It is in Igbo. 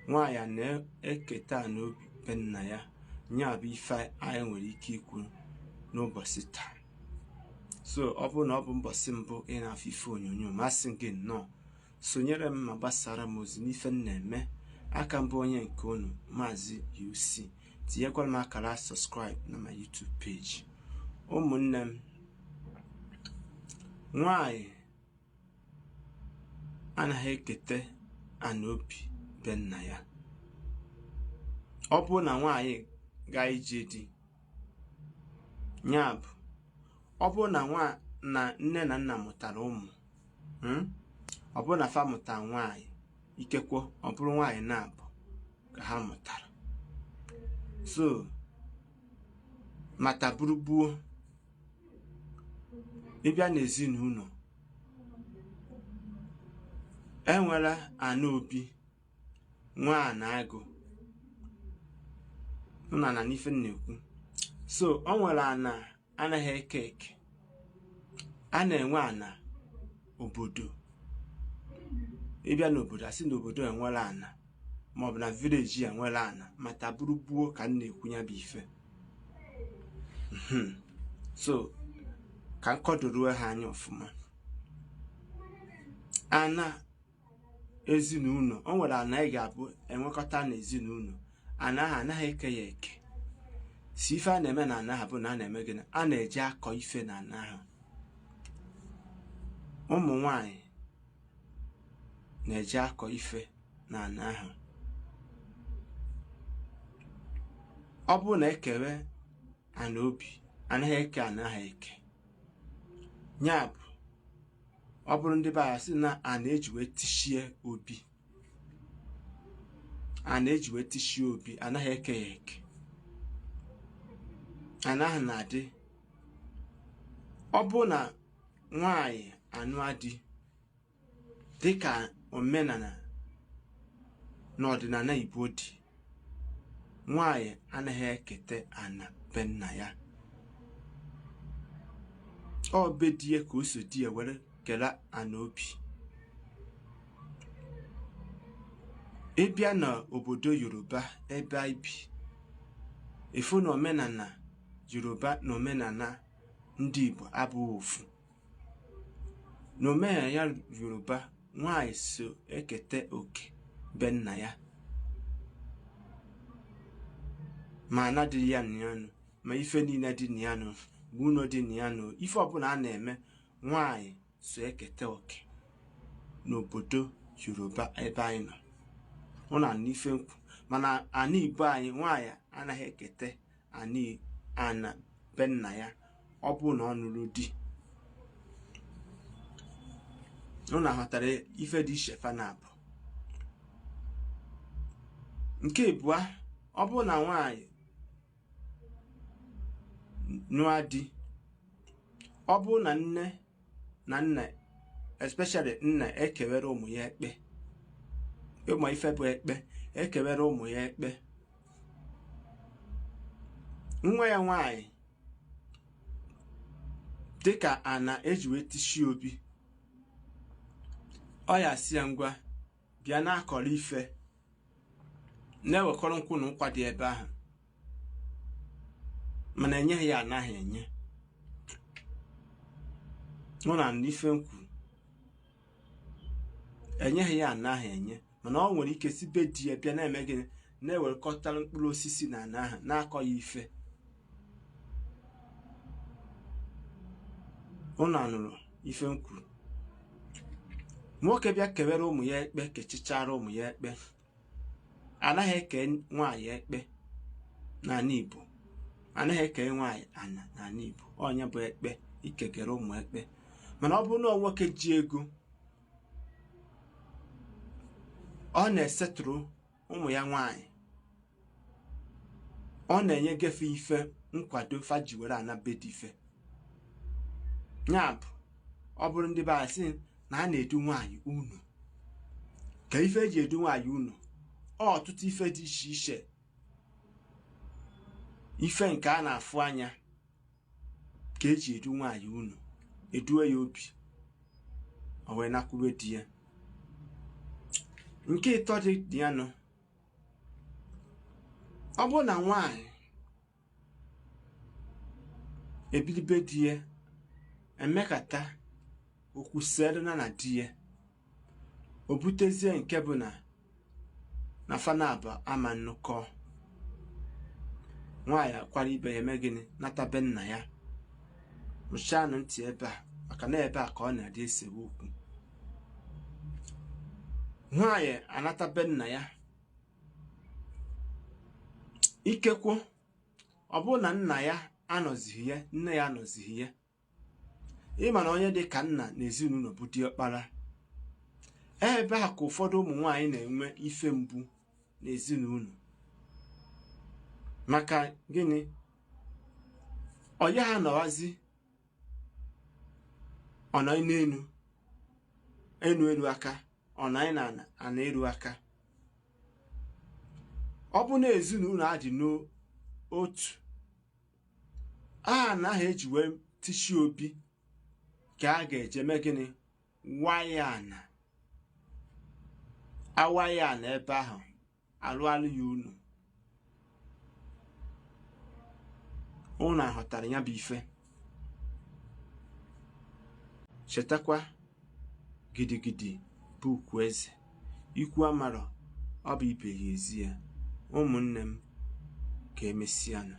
Nwaanyị na-eketa ana obi be nna ya. Nya bụ ife anyị nwere ike ikwu n'ụbọchị taa. So ọ bụrụ na ọ bụ mbọsị mbụ ị na-afụ ife onyonyo m, asị gị nnọọ, sonyere m ma gbasara m ozi n'ife m na-eme. Aka m bụ onye nke unu, Maazị UC. Tinyekwara m akara subscribe na my YouTube page. Ụmụnne m, nwaanyị anaghị ekete ana obi be nna ya. Ọ bụrụ na nwaanyị gaa ije di, ya bụ ọ bụrụ na nwa na nne na nna mụtara ụmụ, ọ bụrụ na fa mụtara nwaanyị, ikekwe ọ bụrụ nwaanyị naabọ ka ha mụtara, so mata bụrụ gbuo, ị bịa n'ezinụlọ enwere ana obi nwee ana agụ nna na n'ife m na-ekwu. So o nwere ana anaghị eke eke, a na-enwe ana obodo. Ị bịa n'obodo, asị na obodo enwere ana maọbụ na village enwere ana, mata bụrụ gbuo ka m na-ekwu ya bụ ife. So ka m kọdoruo ha anya ọfụma. Ana ezinụlọ, o nwere ana ị ga-abụ enwekọta na ezinụlọ, ana ahụ anaghị eke ya eke. Si ife a na-eme na ana ahụ bụ na a na-eme gịnị? A na-eji akọ ife na ana ahụ. Ụmụ nwanyị na-eji akọ ife na ana ahụ. Ọ bụrụ na ekewe ana obi, anaghị eke ana ahụ eke. Ya bụ ọ bụrụ ndị be anyị sị na ana eji wee tichie obi, ana eji wee tichie obi, anaghị eke ya eke. Ana ahụ na-adị. Ọ bụrụ na nwaanyị anụa di, dịka omenala na ọdịnala Igbo dị, nwaanyị anaghị ekete ana be nna ya. Ọ be di ya ka o so di ya were kere ana obi. Ị bịa n'obodo Yoruba ebe anyị bi, ị fụ na omenala Yoruba na omenala ndị Igbo abụghị ofu. Na omenala ya Yoruba, nwaanyị so ekete oke be nna ya, ma ana dị ya nyanụ, ma ife niile dị na ya nụ, ma ụlọ dị na ya nụ, ife ọbụla a na-eme, nwaanyị so ekete oke n'obodo Yoruba ebe anyị nọ. Ọ na ife nkwu, mana ana Igbo anyị, nwaanyị anaghị ekete ana be nna ya ọ bụrụ na ọ nụrụ di. Unu aghọtara ife dị iche fa naabọ? Nke ịbụa, ọ bụrụ na nwaanyị nụa di, ọ bụrụ na nne na nna, especially nna, ekewere ụmụ ya ekpe, ịma ife bụ ekpe, ekewere ụmụ ya ekpe, nwa ya nwaanyị dịka ana eji wee tishi obi, ọ ya asị ya ngwa bịa na-akọrọ ife, na-ewekọrọ nkwụ na ụkwa dị ebe ahụ, mana enyeghị ya, anaghị enye. Nụ na ife m kwuru, enyeghị ya, anaghị enye, mana ọ nwere ike si be di ya bịa na-eme gịnị? Na-ewekọtara mkpụrụ osisi na ana ahụ, na-akọ ya ife. Ụnụ anụrụ ife m kwuru? Nwoke bịa kewere ụmụ ya ekpe, kechichara ụmụ ya ekpe. Anaghị eke nwaanyị ekpe n'ala Igbo, anaghị eke nwaanyị ana n'ala Igbo. Onye bụ ekpe ikekere ụmụ ekpe. Mana ọ bụrụ na nwoke ji ego, ọ na-esetụrụ ụmụ ya nwaanyị, ọ na-enye gefe ife nkwado fa ji were ana be di ife. Ya bụ ọ bụrụ ndị be anyị sị na a na-edu nwaanyị unu, ka ife eji edu nwaanyị unu, ọtụtụ ife dị iche iche, ife nke a na-afụ anya ka eji edu nwaanyị unu, eduo ya obi, o wee nakwube di ya. Nke ịtọ dị ya nụ. Ọ bụrụ na nwaanyị ebili be di ya, emekata okwu seelụ na di ya, o butezie nke bụ na na fa naabọ ama nnukọ, nwaanyị akwara ibe ya eme gịnị? Nata be nna ya. Mụchanụ ntị ebe a, maka na ebe a ka ọ na-adị esewe okwu. Nwaanyị anata be nna ya, ikekwo ọ bụrụ na nna ya anọzighị ya, nne ya anọzighị ya. Ịma na onye dị ka nna na ezinụlọ bụ diọkpara. Ebe a ka ụfọdụ ụmụ nwaanyị na-enwe ife mgbu n'ezinụlọ. Maka gịnị? Ọya ha nọwazi ọ nọ n'enu enu elu aka, ọ nọ na ana ana eru aka. Ọ bụ na ezinụlọ a dị n'otu a na aha eji wee tichi obi ka a ga-eje mee gịnị? Waya ana awaya ana ebe ahụ alụalụ ya unu. Unu aghọtara ya bụ ife? Chetakwa, gidigidi bụ ugwu eze, ikwu amarọ ọ bụ ibe ya ezi ya. Ụmụnne m, ka emesịanụ.